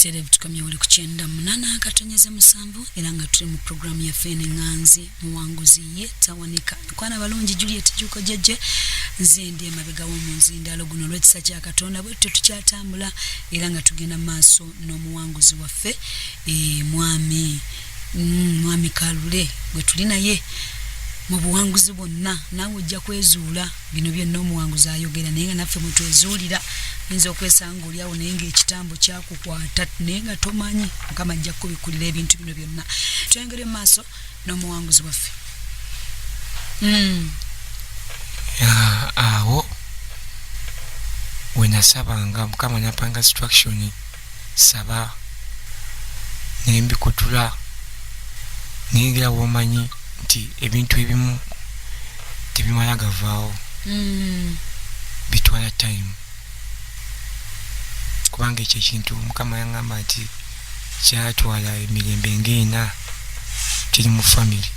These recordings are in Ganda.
Butereevu tukomye wali ku 98.7, era nga tuli mu puroguramu yaffe eno eŋŋanzi Muwanguzi Ye Tawanika. Kwana balungi, Juliet Juko Jejje, nze ndi emabega w'omunzindaalo guno. Olw'ekisa kya Katonda bwe tutyo tukyatambula, era nga tugenda mu maaso n'omuwanguzi waffe, mwami Kalule gwe tuli naye mu buwanguzi bwonna. Naawe ojja kwezuula bino byonna omuwanguzi ayogera, naye nga naffe mutwezuulira. Oyinza okwesanga oli awo naye ng'ekitambo kyakukwata naye nga tomanyi. Mukama ajja kukubikkulira ebintu bino byonna. Tweyongere mu maaso n'omuwanguzi waffe. Awo wenasabanga, Mukama napanga instruction, saba, nembikutula, naye ngera womanyi nti ebintu ebimu tebimala gavaawo, bitwala time, kubanga ekyo ekintu Mukama yaŋŋamba nti kyatwala emirembe ng'ena, kiri mu family.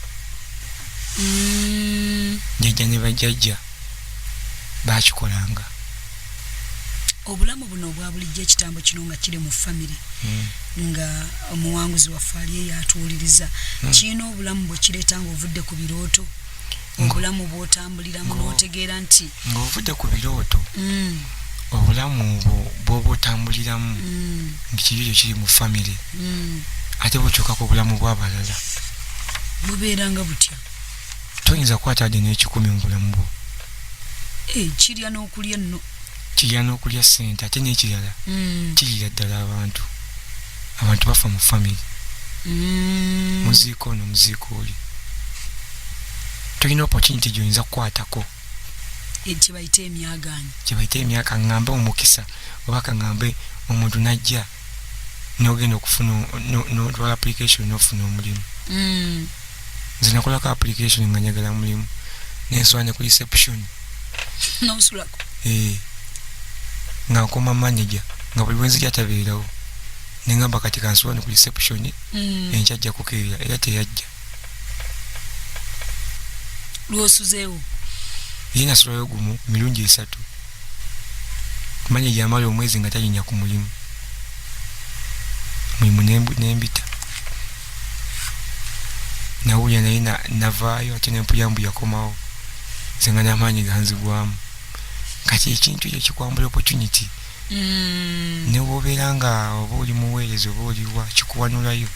Jjajja ne bajjajja bakikolanga. Obulamu buno obwa bulijjo, ekitambo kino nga kiri mu family, nga omuwanguzi waffe ali eyo atuwuliriza, kirina obulamu bwe kireeta ng'ovudde ku birooto, obulamu bw'otambuliramu n'otegeera nti Ng'ovudde ku birooto, obulamu obwo bw'oba otambuliramu ng'ekiri ekyo kiri mu family, ate bukyuka ku bulamu bw'abalala. Bubeera nga butya? Toyinza kukwata wadde n'ekikumi mu bulamu bwo. Eh, kirya n'okulya nno. Kirya n'okulya ssente, ate n'ekirala, kirira ddala abantu. Abantu bafa mu family. Muziiko ono, muziiko oli, tolina opportunity gy'oyinza kukwatako. Kye bayita emyagaanyi. Kye bayita emyaka, ŋŋambe omukisa, oba kaŋŋambe omuntu najja n'ogenda okufuna, n'otwala application n'ofuna omulimu. Nze nakolako application nga njagala mulimu, nensula ne ku reception. N'osulako? Eh, nga nkoma manager, nga buli lwenzija tabeerawo, neŋŋamba kati kansula ne ku reception, enkya ajja kukeera, era teyajja. Lwosuzeewo? Ye nasulayo gumu mirundi 3. Manager amala omwezi nga talinnya ku mulimu, mulimu nembita. Nawulira naye navaayo, ate nempulira mbu yakomawo, nze nga n'amaanyi ganzigwamu. Kati ekintu ekyo kikwambula opportunity. Ne wobeera nga oba oli muweereza oba oliwa, kikuwanulayo.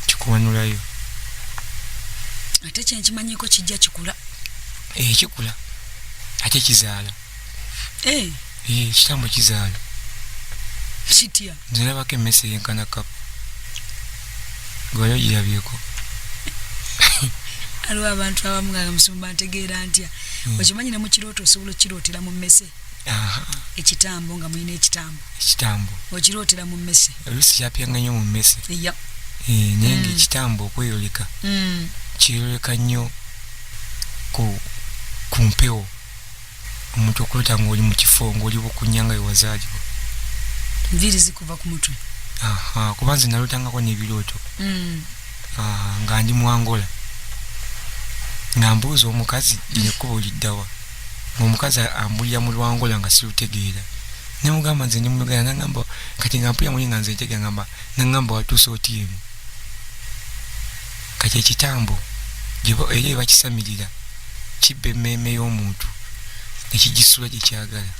Kikuwanulayo. Ate kyenkimanyiko, kijja kikula. Eh, kikula ate kizaala. Eh, Eh, ekitambo kizaala. Kitya? Nze nabako emmese yenkana kapu, gwali ogirabyeko? Aliwo abantu abamu nga musumba ntegeera ntya. Okimanyi ne mu kirooto osobola okukirootera mu mmese? Ekitambo, nga mulina ekitambo. Ekitambo. Okirootera mu mmese. Oluusi kyapyanga nnyo mu mmese. Eh, naye nga ekitambo okweyoleka, kyeyoleka nnyo ku mpewo. Omuntu okulota ng'oli mu kifo ng'oli bukunya nga wewazaalibwa. Nviiri zikuva ku mutwe. Aha, kuba nze nalotangako n'ebirooto. Aha, nga ndi mu Angola, nga mbuuza omukazi, lino ekkubo liddawa? Ng'omukazi ambulira mu Lwangola nga sirutegeera. Nemugamba nze ndi mu Uganda, nangamba kati nga mpulira muli nga nze ntegeera, ngamba, nangamba watuuse oti eno? Kati ekitambo era ebakisamirira, kibba emmeeme y'omuntu nekigisula gye kyagala.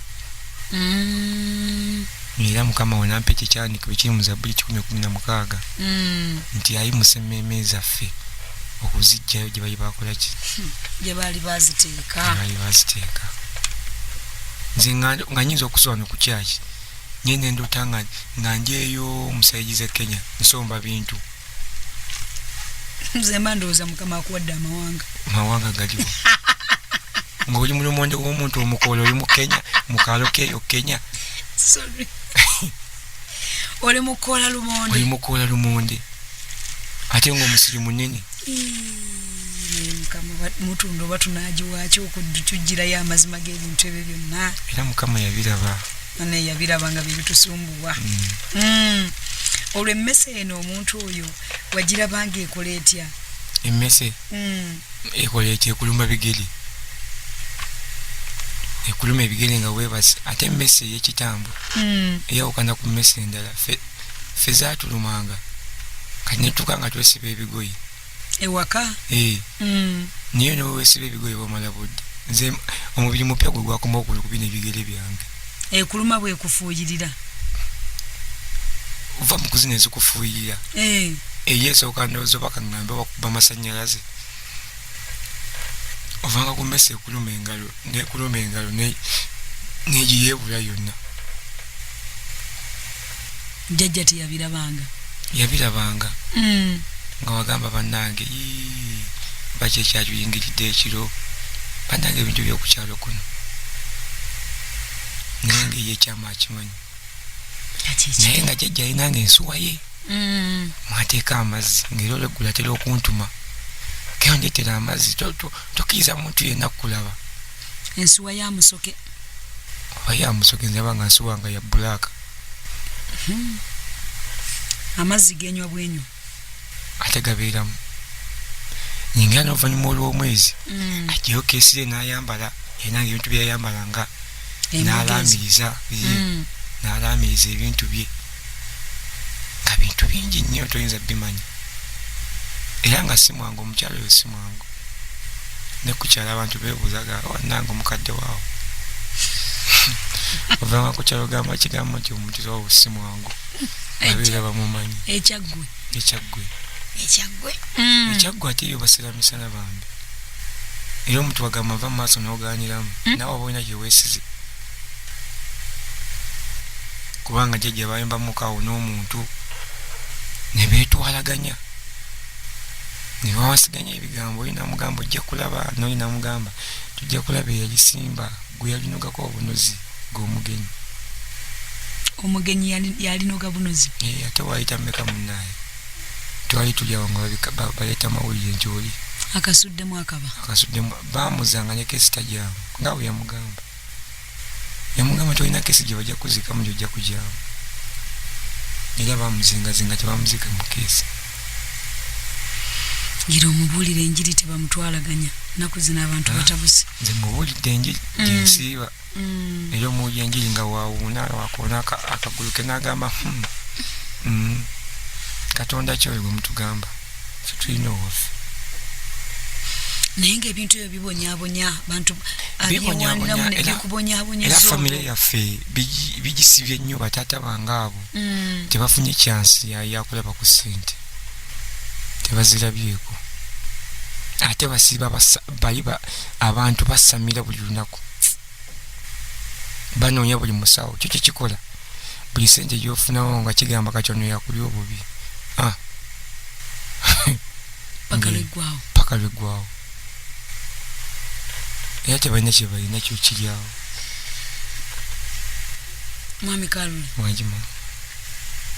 Era Mukama we nampa ekyo ekyandikibwa ekiri mu Zabbuli 116, nti ayimusa emmeeme zaffe okuzijjayo gye bali bakola ki? Gye baali baziteeka. Gye baali baziteeka. Nze nga nyinza okusula no ku kyaki, naye nendoota nga njeeyo mu side z'e Kenya nsomba bintu. Nze mba ndowooza Mukama akuwadde amawanga. Mawanga galiwo ng'oli mu lumonde w'omuntu omukoola, oli mu Kenya, mu kaalo keeyo Kenya. Sorry, oli mukoola lumonde. Oli mukoola lumonde, ate ng'omusiri munene. Naye Mukama, mutundu oba tunagiwaaki okutugirayo amazima g'ebintu ebyo byonna? Era Mukama yabiraba. Naye yabiraba nga byebitusumbuwa. Olwo emmese eno, omuntu oyo wagiraba nga ekola etya? Emmese ekola etya? Ekulumba bigere. Ekuluma ebigere nga weebase, ate emmese ey'ekitambo eyawukana ku mmese endala. Ffe zaatulumanga, kati netuuka nga twesiba ebigoye ewaka. Eh. Naye noweesiba ebigoye bamala budde, nze omubiri mupya gwe gwakoma okubina ebigere byange. Ekuluma bwekufuuyirira. Ova mu kuzina ezikufuuyirira. Eh. Eyo esooka ndowooza oba kaŋŋambe bakuba masannyalaze. Ovanga ku mmese ekuluma engalo, nekuluma engalo negiyeebula yonna. Jjajja teyabirabanga? Yabirabanga. Nga wagamba, bannange, "Ii, baki ekyatuyingiridde ekiro, bannange, ebintu byokukyalo kuno," naye nga eyekyama akimanyi. Kati Naye nga jjajja alinanga ensuwa ye mwateeka amazzi, ngaera olweggulu atera okuntuma, keyo ndetera amazzi, tokkiriza muntu yenna kukulaba. Ensuwa ya musoke? Oba yamusoke, nzaba nga nsuwa nga ya black. Amazzi genywa bwenywa. Ate gabeeramu nyingira n'oluvannyuma olw'omwezi ajjayo keesire n'ayambala, yalina ebintu byeyayambala nga Embuga ezo. N'alaamiriza ye, n'alaamiriza ebintu bye, nga bintu bingi nnyo toyinza bimanya. Era nga si mwangu, omukyalo oyo si mwangu. Ne ku kyalo abantu beebuuzaga, "Wannange, omukadde waawo?" Ovanga ku kyalo gamba kigambo nti omuntu waawo si mwangu, abeera bamumanyi. Ekyaggwe. Ekyaggwe. Ekyaggwe. Ekyaggwe, ate eyo basera misana bambi, era omuntu wagamba nva mu maaso n'oganiramu. Naawe oba olina gyeweesize, kubanga jjajja bayimbamuko awo n'omuntu ne beetwalaganya ne bawasiganya ebigambo. Oli namugamba, "Ojja kulaba," n'oli namugamba, "Tujja kulaba." Eyalisimba gwe yalinogako obunozi g'omugenyi. Omugenyi yalinoga bunozi? Eh, ate waayita mmeka munnaaye, twali tuli awo nga baleeta mawulire nti oli akasuddemu akaba. Akasuddemu, bamuzanga ne kesi tajaamu, nga bwe yamugamba. Yamugamba tolina kesi gye bajja kuziikamu gyojja kujaamu, era bamuzingazinga, tebamuziika mu keesi. Gira omubuulire enjiri, tebamutwalaganya. Nnaku zino abantu Ah. batabuse. Nze mubuulidde enjiri gyensiiba. Era omuwulira enjiri nga wawuuna wakoona akagulu ke n'agamba, Katonda ki oyo gwe mutugamba? Ffe tulina owaffe." Naye ngaebintu ebyo bibonyabonya bantu. Bibonyaabonya, Abyewaniramu era nebikubonyabonyeza. Famire yaffe bigisibye nnyo. Bataata bange abo tebafunye chance yakulaba ku ssente, tebazirabyeko. Ate basiiba bali abantu basamira buli lunaku, banoonya buli musawo. Kyo kyekikola buli sente gyofunawo nga kigamba kati ono yakulya obubi. Ah. Paka lweggwawo. Paka lweggwawo, era tebalina kyebalina, kyo kiri awo. Mwami Kalule. Mwagima.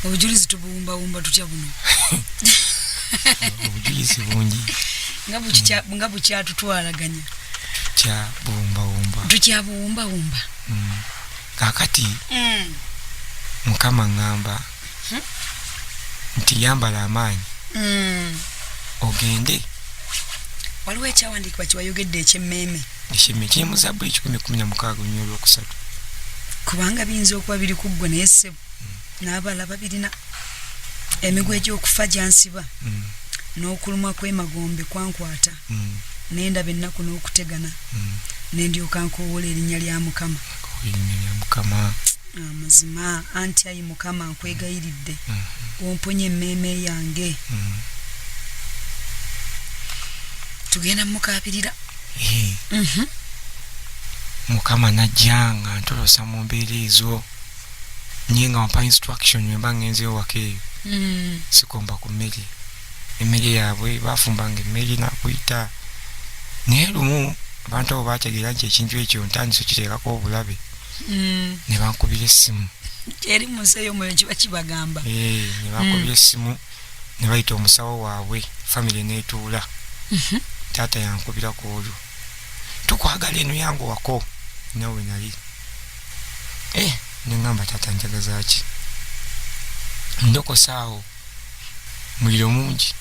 Obujulizi tubuwumbawumba tutya buno? Obujulizi bungi. Nga bukyatutwalaganya. Kya buwumbawumba. Tukyabuwumbawumba. Kakati Mukama ŋŋamba nti yambala amaanyi ogende. Waliwo ekyawandiikibwa kiwayogedde ekyemmeeme. Ekyemme kiri mu Zabbuli 116 olunyiriri olwokusatu. Kubanga biyinza okuba biri ku ggwe, naye ssebo n'abalala babirina. Emigwa egy'okufa gyansiba, n'okulumwa kw'emagombe kwankwata, nendaba ennaku n'okutegana, nendyoka nkoowoola erinnya lya Mukama. Erinnya lya Mukama. Amazima anti, ayi Mukama, nkwegayiridde, omponye emmeeme yange. Tugenda mukabirira. Eh, Mukama najja nga ntolosa mu mbeera ezo, naye nga wampa instruction wemba ngenzeyo waka eyo, sikomba ku mmere, emmere yaabwe bafumbanga emmere nakuyita. Naye lumu abantu abo bategeera nti ekintu ekyo ntandise okiteekako obulabe, ne bankubira essimu. Eri mu nsi ey'omwoyo kiba kibagamba. Eh, ne bankubira essimu ne bayita omusawo waabwe, famire neetuula. Taata yankubira ku olwo, "Tukwagala eno yange wako." Nawe nali, eh, neŋŋamba, "Taata, njagaza ki?" Ndokosa awo muliro mungi.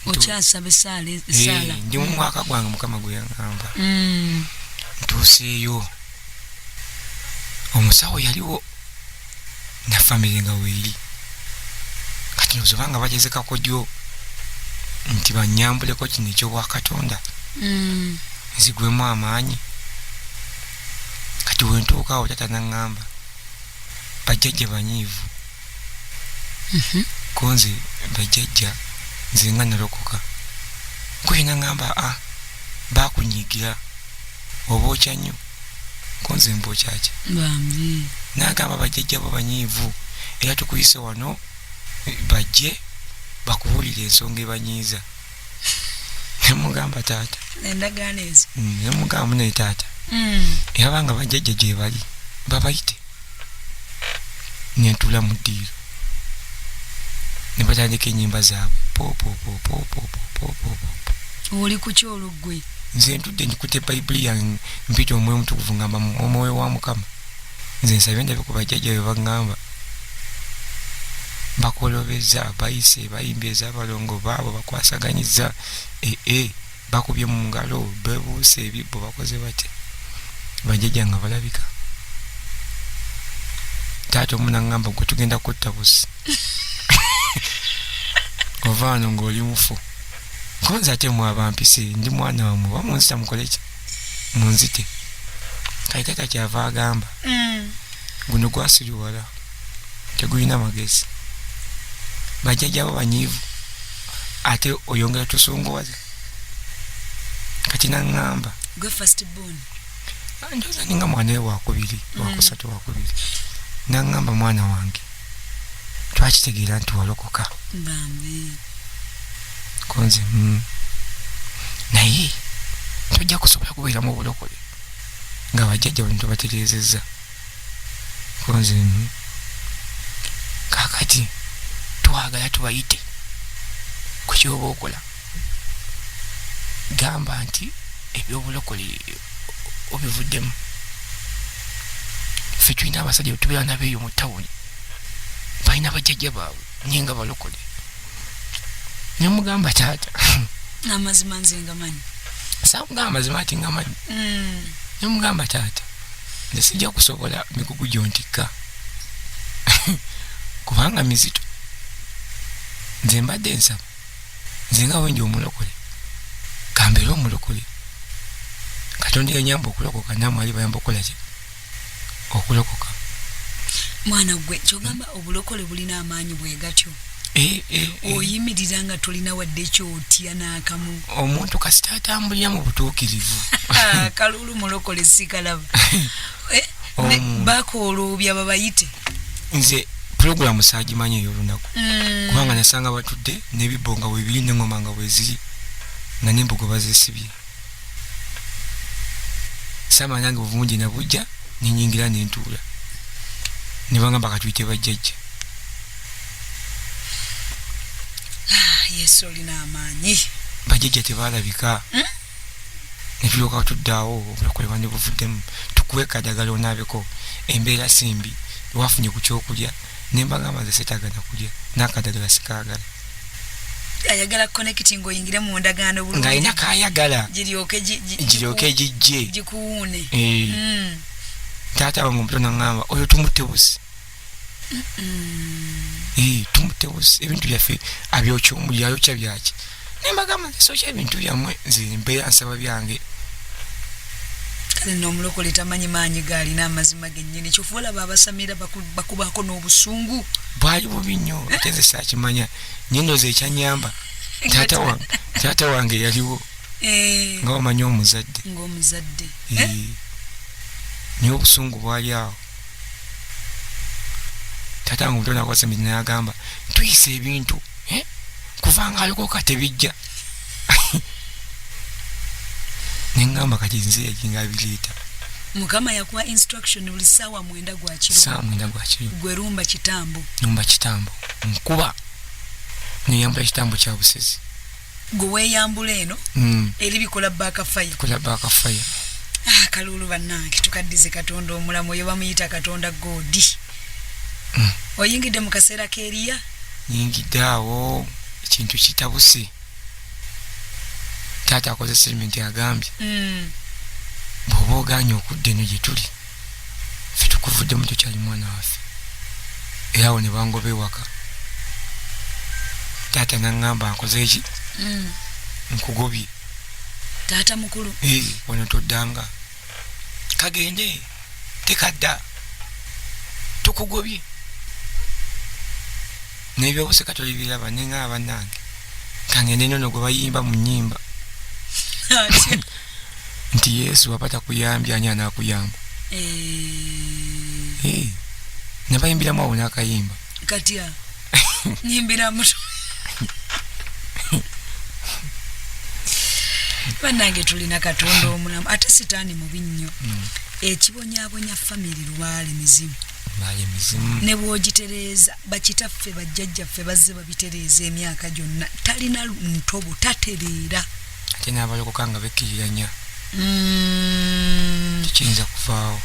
Okyasaba esaala esaala? Eh, ndi mu mwaka gwange Mukama gwe yaŋŋamba. Ntuuseeyo, omusawo yaliwo na famire nga weeri. Kati ndowooza obanga bageze kakodyo nti bannyambuleko kino eky'obwakatonda, nzigwemu amaanyi. Kati wentuuka awo, taata naŋŋamba, bajjajja banyiivu. Ko nze bajjajja, nze nga nalokoka. Nkoye naŋŋamba, a bakunyiigira, oba okya nnyo. Ko nze mbokyaki? Bambi. N'agamba, bajjajja bo banyiivu, era tukuyise wano bajje bakubuulira ensonga ebanyiiza. Nemugamba, taata, endagaano ezo. Nemugamba, naye taata, era banga bajjajja gye bali, babayite. Nentula mu ddiiro ne batandika ennyimba zaabwe, popopopopopopopopo. Oli ku kyolo ggwe? Nze ntudde, nkute Bayibuli yange, mpita Omwoyo Mutukuvu, ngamba, Omwoyo wa Mukama, nze nsabye ndabe ku bajjajja bwe baŋŋamba. Bakolobeza, bayise, bayimbye ez'abalongo baabo, bakwasaganyiza, ee bakubye mu ngalo, bebuuse ebibbo, bakoze batya, bajjajja nga balabika. Taata omu naŋŋamba, gwe tugenda kutta busi, ova wano ng'oli mufu. Konze ate mwabampise, ndi mwana wammwe, oba munzita mukoleki, munzite. Kale taata kyava agamba, guno gwasiriwala, tegulina magezi, bajjajjabo banyiivu, ate oyongera tusunguwaza. Kati naŋŋamba, gwe first born? Ndowooza ninga mwana we wakubiri, wakusatu, wakubiri. Naŋŋamba, mwana wange, twakitegeera nti walokoka. Bambi. Konze, naye tojja kusobola kubeera mu bulokole nga bajjajja bano tobategeezezza. Konze, Kakati twagala tubayite ku kyoba okola, gamba nti ebyobulokole obivuddemu. Ffe tulina abasajja betubeera nabo eyo mu tawuni, balina bajjajja baabwe naye nga balokole. Nemugamba, taata, amazima nze nga manyi. Samugamba amazima ati nga manyi. Nemugamba, taata, nze sijja kusobola migugu gyontikka kubanga mizito. Nze mbadde nsaba, nze nga wenja omulokole, kambeere omulokole. Katonda yanyamba okulokoka, namwe ali bayamba okukola ki? Okulokoka. Mwana gwe, kyogamba obulokole bulina amaanyi bwe gatyo? Eh. Oyimirira nga tolina wadde kyotya n'akamu? Omuntu kasita atambulira mu butuukirivu. Kalulu mulokole sikalaba. Eh, Omuntu. Bakooloobya babayite. Nze pulogulamu saagimanyi ey'olunaku, kubanga nasanga batudde n'ebibbo nga webiri, n'eŋŋoma nga bweziri, nga n'embugo bazisibye. Saama nange buvumu gye nabujja, nenyingira nentuula, ne bagamba, katuyite bajjajja. Ah, Yesu olina amaanyi. Bajjajja tebalabika. Netulyoka tuddaawo, obulokole bwandi buvuddemu, tukuwe kadagala onaabeko, embeera simbi, wafunye ku kyokulya. Nembagamba, nze seetaaga nakulya, n'akadagala sikaagala. Ayagala connecting oyingire mu ndagaano bulungi. Ng'alina kayagala. Giryoke giryoke gijje. Gikuwuune. Eh. Taata wange omuto naŋŋamba, oyo tumutte busi. Eh, tumutte busi, ebintu byaffe abyokya omuliro, ayokya byaki. Nembagamba, nze sokya ebintu byammwe, nze mbeera nsaba byange. Kale nno omulokole tamanyi maanyi gaalina, amazima gennyini. Kyofu olaba abasamira bakubaako n'obusungu. Bwali bubi nnyo, ate nze saakimanya. Naye ndowooza ekyanyamba, taata wange yaliwo. Eh, nga wamanyi omuzadde. Ng'omuzadde. Eh, naye obusungu bwali awo. Taata wange omuto nakwasa emiti nagamba, tuyisa ebintu, eh, kuvanga alokoka tebijja. Neŋŋamba, kati nze yaginga abireeta. Mukama yakuwa instruction buli ssaawa 9 gwakiro. Saa 9 gwakiro. Gwe lumba kitambo. Numba kitambo, nkuba neyambula kitambo kya busezi. Gwe weeyambula eno. Eri bikola backfire. Kola backfire. Ah, kalulu bannange, tukaddize Katonda omulamu oyo bamuyita Katonda God. Oyingidde mu kaseera k'eriya. Nyingidde awo, ekintu kitabuse. Taata akoze statement, agambye, Bw'oba ogaanye okudda eno gye tuli, ffe tukuvuddemu, tokyali mwana waffe. Era awo ne bangoba ewaka. Taata naŋŋamba, nkoze ki? Nkugobye. Taata mukulu. Wano toddanga, kagende tekadda, tukugobye n'ebyobuseka tolibiraba. Neŋŋamba, bannange, kangende nono gwe bayimba mu nnyimba nti Yesu aba takuyambye ani anaakuyamba? Nebayimbiramu awo n'akayimba. Katya? Nyimbiramu. Bannange, tulina Katonda omulamu, ate Sitaani mubi nnyo. Ekibonyaabonya family lwali mizimu. Baali emizimu. Ne bwogitereeza, bakitaffe, bajjajjaffe bazze babitereeza emyaka gyonna, talina ntobo, tatereera. Ate n'abalokoka nga bekkiriranya, tekiyinza kuvaawo.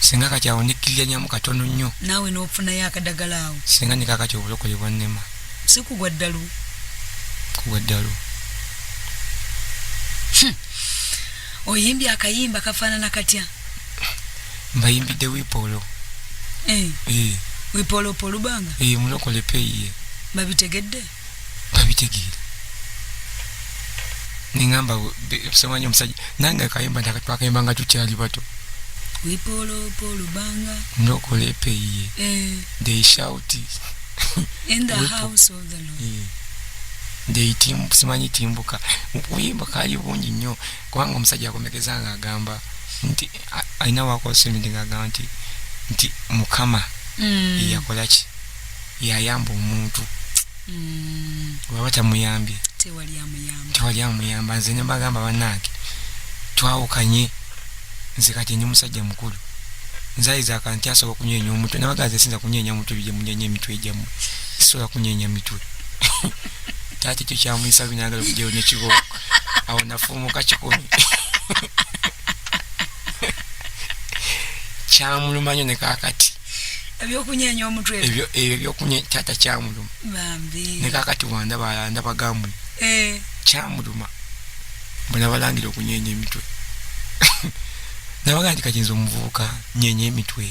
Singa kati awo nekkiriranyamu katono nnyo, naawe n'ofunayo akadagala awo. Singa ne kakati obulokole bwannema. Si kugwa ddalu. Kugwa ddalu. Oyimbye akayimba kafaanana katya? Mbayimbidde Wipolo. Wipolopo olubanga. Mulokole peyiye. Babitegedde? Babitegeera. Neŋamba simanyi omusajja nange akayimba twakayimba nga tukyali bato. Wipolopo olubanga. Mulokole peyiye. They shout in the Wipo. house of the Lord. They simanyi timbuka. Obuyimba kaali bungi nnyo, kubanga omusajja akomekeza nga agamba nti alina wakosa ebintu, ngaagamba nti Mukama yeyakola ki, yayamba omuntu. Bwaba tamuyambye, tewali amuyamba. Tewali amuyamba. Nze ne mbagamba, bannange, twawukanye, nze kati ndi musajja mukulu, nze Isaac nkyasobola okunyeenya omutwe. Nabaga nze sinza kunyeenya mutwe bye munyeenya emitwe gyammwe, sisobola kunyeenya mitwe. Taata ekyo kyamuyisa binagala okugyayo nekibooko. Awo nafuumuka 100. Kyamuluma nnyo ne kaakati. Ebyokunyeenya omutwe? Ebyo ebyokunye taata kyamuluma. Bambi. Ne kaakati wandaba ndabagambwe. Kyamuluma bwe nabalangira okunyeenya emitwe. Nabagaa nti kati nze omuvubuka nyeenya emitwe,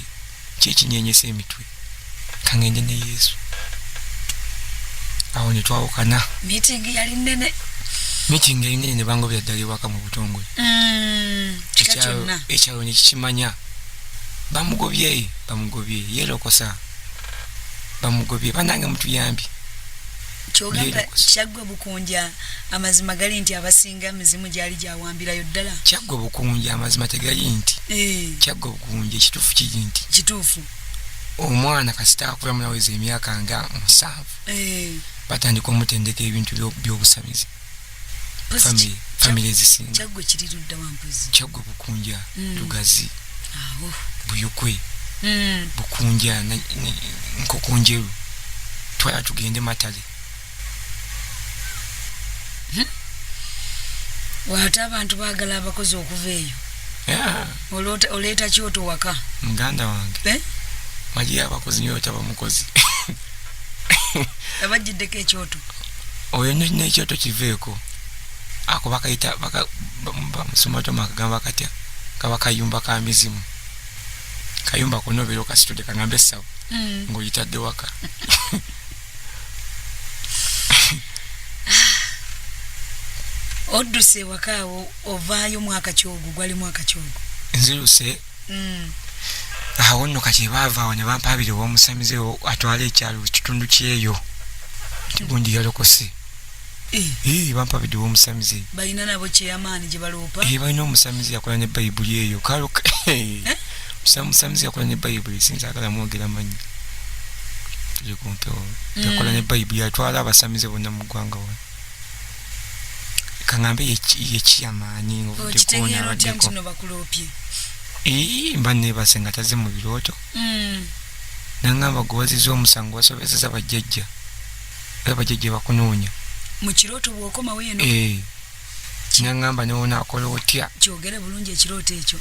kyekinyenyesa emitwe? Kangende ne Yesu. Awo ne twawukana. Meeting yali nnene. Meeting yali nene, ne bangobera ddala ewaka mu butongole. Kika kyonna. Ekyalo ne kikimanya, bamugobye, bamugobye, yeerokosa, bamugobye. Banange, mutuyambye. Kyogamba Yeerokosa. Kyaggwe Bukunja, amazima gali nti abasinga emizimu gyali gyawambirayo ddala. Kyaggwe Bukunja, amazima tegali nti Kyaggwe Bukunja, ekituufu kiri nti kituufu omwana kasita akula munaweza emyaka nga 7, batandika omutendeka ebintu by'obusamizi. Mpozi Family ezisinga. Kyaggwe kiri ludda wa mpozi? Kyaggwe Bukunja, Lugazi, Awo. Buyukwe, Bukunja, Nkokonjeru, twala tugende Matale. Ate abantu baagala abakozi okuva eyo. Yeah, Oleeta kyoto waka. Muganda wange, Eh? waliyo abakozi niyo otaba mukozi. Abajjiddeko ekyoto. Oyo n'ekyoto kiveeko ako bakayita bamusomatoma akagamba katya, kaba kayumba ka mizimu, kayumba konna obeera okasitudde, kagambe essabo ng'oyitadde waka. Odduse ewaka awo, ovaayo mwaka kyogo gwali mwaka kyogo? Nziruse. Awo nno kati baava awo ne bampaabira ow'omusamize atwala ekyalo, kitundu kyeyo, nti gundi yalokose. Ee, bampabidde ow'omusamize. Balina nabo kyeyamaani gye baloopa. Ee, balina omusamize yakola ne Bayibuli eyo kalo. Eh? Omusamize yakola ne Bayibuli, sinza agala mwogera mannya, tuli ku mpewo. Yakola ne Bayibuli, atwala abasamize bonna mu ggwanga wano. Kaŋŋambe ye kiyamaani obuddeko. Okitegeera otya nti Abaddeko no bakuloopye? Ee, mba neebase nga tazze mu birooto. Naŋŋamba, gwe wazizza omusango, wasobezeza bajjajja, era bajjajja bakunoonya. Mu kirooto bw'okomawo eno? Ee, naŋŋamba newonaakola otya. Kyogere bulungi ekirooto ekyo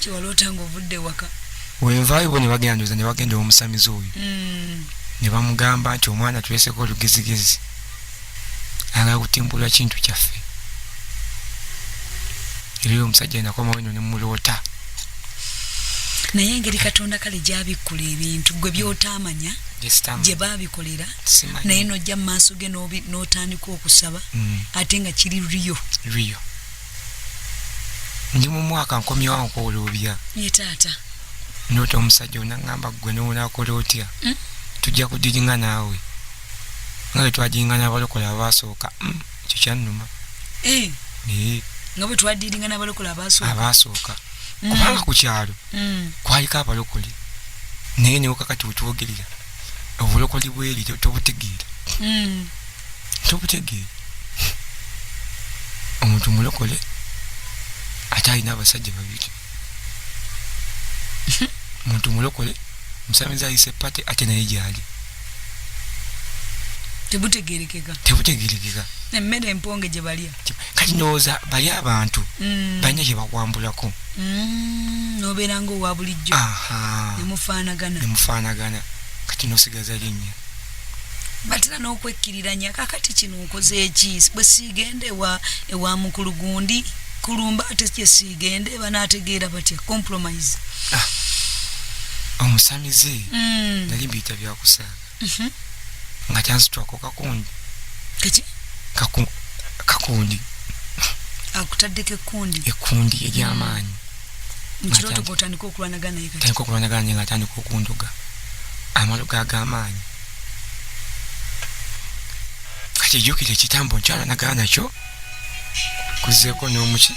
kyewaloota ng'ovudde ewaka. Wenvaayo bo ne bagenda, ndowooza ne bagenda omusamize oyo, ne bamugamba nti omwana tuleseko olugezigezi, agala kutimbulwa kintu kyaffe. Era omusajja nakomawo eno nemuloota. Naye engeri Katonda kale gyabikkula ebintu gwe byotaamanya gye baabikolera, naye nojja mu maaso ge n'otandika okusaba ate nga kiri riyo. Riyo. Ndi mu mwaka nkomyewo nkwoloobya. Ye taata. Noota omusajja onaŋŋamba ggwe n'onaakola otya? Tujja kudiringa naawe nga bwe twadiringa n'abalokole abaasooka. Ekyo kyannuma. Nga bwe twadiringa n'abalokole abaasooka. Abaasooka. Kubanga ku kyalo kwaliko abalokole, naye newe kakati wetwogerera obulokole bweri tobutegeera. Tobutegeera. Omuntu mulokole ate alina abasajja babiri. Omuntu mulokole musamize ayise pate ate naye gyali. Tebutegerekeka. Tebutegerekeka. Emmere emponge gye balya. Kati ndowooza bali abantu balina kye bakwambulako. N'obeera ng'owa bulijjo. Ne mufaanagana. Ne mufaanagana. Kati n'osigaza linnya. Batera n'okwekkiriranya, kakati kino nkoze eki? Bwe siigende ewa mukulu gundi kulumba ate kye siigende banaategeera batya? Compromise. Omusamize nali mbiyita byakusaaga. Nga kyansitwako kakundi. Kaki? Kakundi. Akutaddeko ekkundi. Ekkundi ery'amaanyi. Mu kirooto gw'otandika okulwanagana naye kati. Tandika okulwanagana naye ng'atandika okundoga. Amaloga ag'amaanyi. Kati jjukira ekitambo nkyalwanagana nakyo kuzeeko n'omuki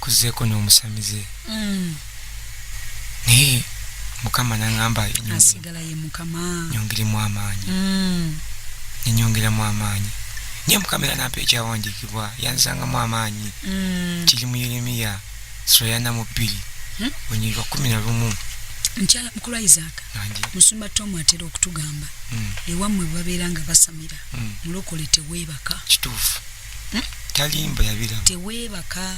kuzeeko n'omusamize. Naye Mukama n'aŋŋamba asigala ye Mukama. Nyongeremu amaanyi. Nenyongeramu amaanyi. Naye Mukama era n'ampa ekyawandiikibwa yanzangamu amaanyi. Kiri mu Yeremiya sura 42 olunyiriri lwa 11. Mukyala mukulu Isaac, Musumba Tom atera okutugamba ewammwe bwe babeera nga basamira mulokole teweebaka. Kituufu. Talimba yabiraba. Teweebaka.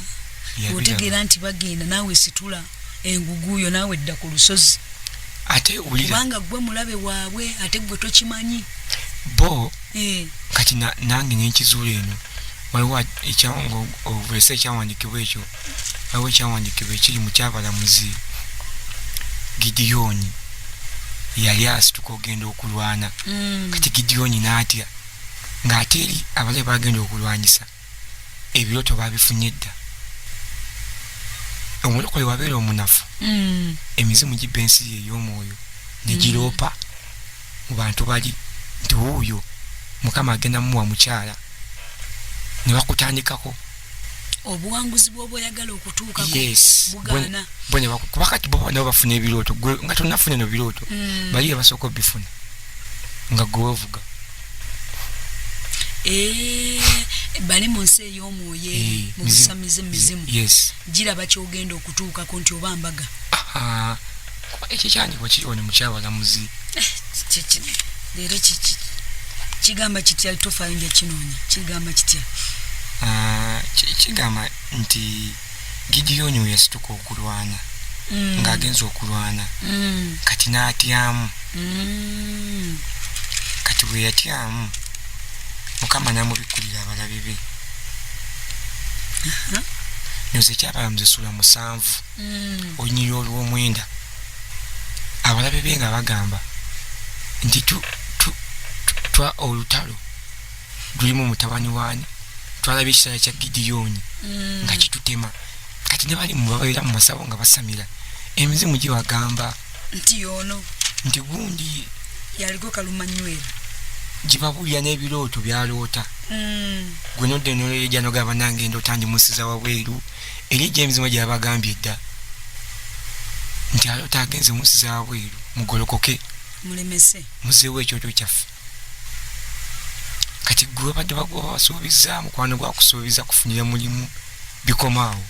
Otegeera nti bagenda naawe situla enguguuyo naawe dda ku lusozi. Ate wulira. Kubanga ggwe mulabe waabwe ate ggwe tokimanyi. Bo kati nange nenkizuula eno waliwo ovulese ekyawandiikibwa ekyo, waliwo ekyawandiikibwa ekiri mu kyabalamuzi Gideoni yali asituka ogenda okulwana. Kati Gideoni n'atya ng'ate eri abalabe bagenda okulwanyisa ebirooto babifunye dda. Omulokole wabeera omunafu emizimu gibba ensi ye ey'omwoyo ne giroopa mu bantu bali nti wuuyo Mukama agenda muwa mukyala ne bakutandikako. Obuwanguzi bw'oba oyagala okutuukako bugaana. Kuba kati bo nabo bafuna ebirooto, gwe nga tonnafuna eno birooto bali basooka obifuna nga gwe weevuga. Bali mu nsi ey'omwoyo eri mu busamize mizimu. Giraba ky'ogenda okutuukako nti oba mbaga. Ekyo kyandibwa kiri wano mu kyabalamuzi. Leero kigamba kitya? Tofaayo nja kinoonya. Kigamba kitya? Kigamba nti Gideoni we yasituka okulwana ng'agenze okulwana kati n'atyamu. Kati bwe yatyamu Mukama n'amubikkulira abalabe be. Nyoza ekyabalamuzi ssuula 7 olunyiriri olw'omwenda. Abalabe be nga bagamba nti twa olutalo lulimu mutabani waani, twalabye ekitala kya Gideoni nga kitutema. Kati ne bali babeera mu masabo nga basamira emizimu gibagamba nti yono nti gundi yaliko kalumanywera, gibabulira n'ebirooto byaloota. Gwe nodda enoleeja nogamba nange ndoota ndi musiza wabweru, eri ejja emizimu gyabagambye dda nti aloota agenze musiza wabweru, mugolokoke mulemese muzeewo ekyoto kyaffe. Kati gwe babadde babasuubiza mukwano gwakusuubiza kufunira mulimu bikomaawo.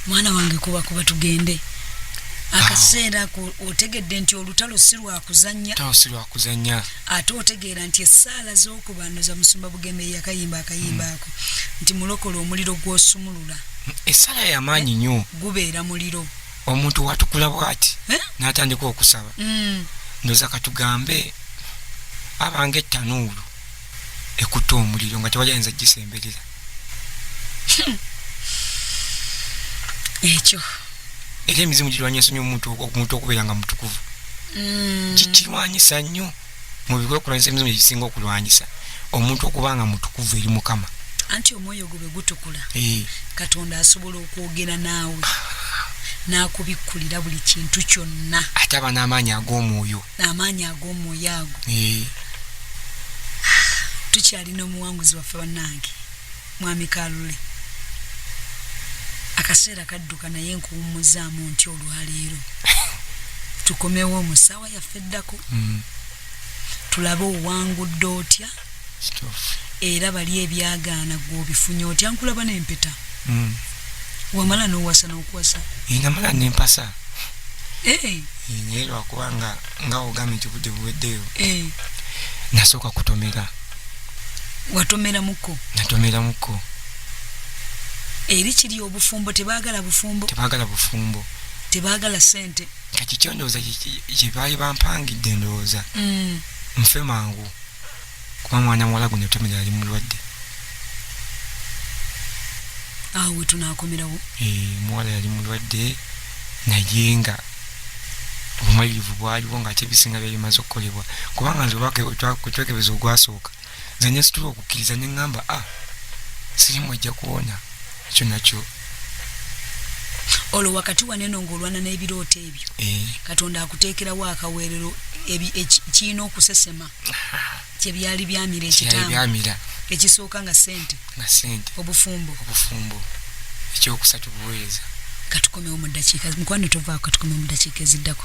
Mwana wange kuba kuba tugende. Akaseera ako otegedde nti olutalo si lwa kuzannya. Olutalo si lwa kuzannya. Ate otegeera nti essaala z'okubanoza Musumba Bugembe yakayimba akayimba ako nti mulokole omuliro gw'osumulula. Essaala y'amaanyi nnyo. Gubeera muliro. Omuntu watukula bw'ati n'atandika okusaba. Ndowooza katugambe abanga ettanuulu. Ekutte omuliro nga tewali ayinza gisemberera. Ekyo era emizimu girwanyisa nnyo omuntu okubeera nga mutukuvu. Kikirwanyisa nnyo mu bikolwa okulwanyisa emizimu egisinga okulwanyisa omuntu okuba nga mutukuvu eri Mukama. Anti omwoyo gwe bwe gutukula, Katonda asobola okwogera naawe n'akubikkulira buli kintu kyonna. Ate aba n'amaanyi ag'omwoyo. Amaanyi ag'omwoyo ago. Tukyalina omuwanguzi waffe bannange, Mwami Kalule. Akaseera kadduka naye nkuwummuzaamu nti olwaleero tukomewo mu ssaawa yaffe eddako, tulabe owangudde otya era bali ebyagaana gwe obifunye otya. Nkulaba n'empeta. Wamala n'owasa n'okuwasa? Namala nempasa. Naye lwakuba nga ogambye nti obudde buweddeyo, nasooka kutomera. Watomeramuko? Natomeramuko. Eri kiri obufumbo tebaagala bufumbo. Tebaagala bufumbo. Tebaagala sente. Kati kyo ndowooza kye baali bampangidde, ndowooza nfe mangu, kuba mwana muwala gwe natomera yali mulwadde. Awo we tunaakomerawo. Omuwala yali mulwadde, naye nga obumalirivu bwaliwo, ngaate ebisinga byali bimaze okukolebwa, kubanga nze twekebeza ogwasooka, nze nesitula okukkiriza neŋŋamba, a sirimu ejja kuwona, ekyo nakyo. Olwo wakati waneno ng'olwana n'ebirooto ebyo, Katonda akuteekerawo akaweerero kirina okusesema kyebyali byamira ekitambo. Byamira. Ekisooka nga sente. Nga sente. Obufumbo. Obufumbo. Ekyokusatu buweereza. Katukomewo mu ddakiika, mukwano tovaako, katukomewo mu ddakiika eziddako.